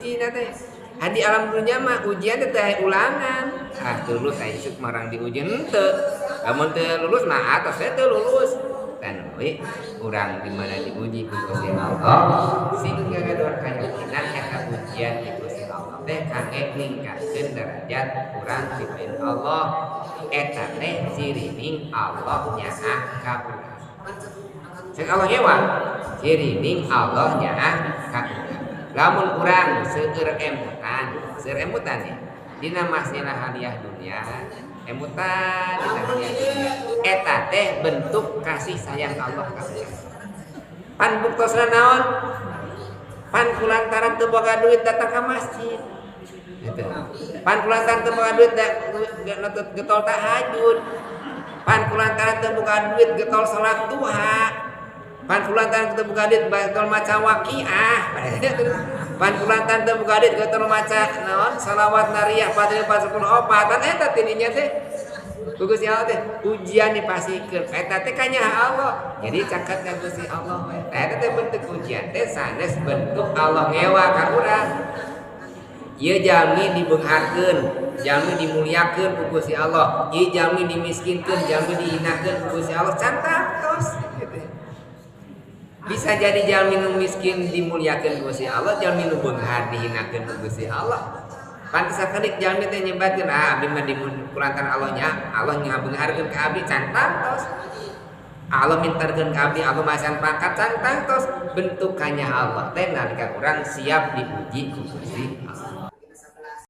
Teh di alam dunia mah ujian teh teh ulangan. Ah teu lulus aya isuk marang diuji henteu. Lamun teu lulus mah atos we teu lulus. Tan we urang di mana diuji ku Gusti Allah sing gagador kayakinan eta ujian di Gusti Allah teh kangge ningkatkeun derajat urang di payun Allah. Eta teh sirining Allah nyaah ka urang. Cek Allah ngewa sirining Allah nyaah ka urang. Lamun urang seueur emutan ya dina masalah haliah dunia emutan dina haliah dunia eta teh bentuk kasih sayang Allah ka urang. Pan buktosna naon? Pan kulantaran teu boga duit datang ka masjid. Gitu. Pan kulantaran teu boga duit getol tahajud. Pan kulantaran teu boga duit getol salat duha. Pan kulantaran teu boga duit getol maca waqiah. Pan kulantaran teu boga duit getol maca naon salawat nariyah 44 eta tidinya teh. Ku Gusti Allah teh ujian dipasihkeun eta teh kanyaah Allah. Jadi caket ka Gusti Allah we. Eta teh bentuk ujian teh sanes bentuk Allah ngewa ka urang. Ieu jalmi dibeungharkeun, jalmi dimuliakeun ku Gusti Allah. Ieu jalmi dimiskinkeun, jalmi dihinakeun ku Gusti Allah. Can tos gitu. Bisa jadi jalmi nu miskin dimuliakeun ku Gusti Allah, jalmi nu beunghar dihinakeun ku Gusti Allah. Pantes sakedik jalmi teh nyebatkeun, ah abdi mah kulantaran Allah nya, Allah ngabeungharkeun ka abdi can tangtos. Allah mintarkeun ka abdi, Allah masihan pangkat can tangtos. Bentukannya Allah teh nalika urang siap diuji ku Gusti Allah.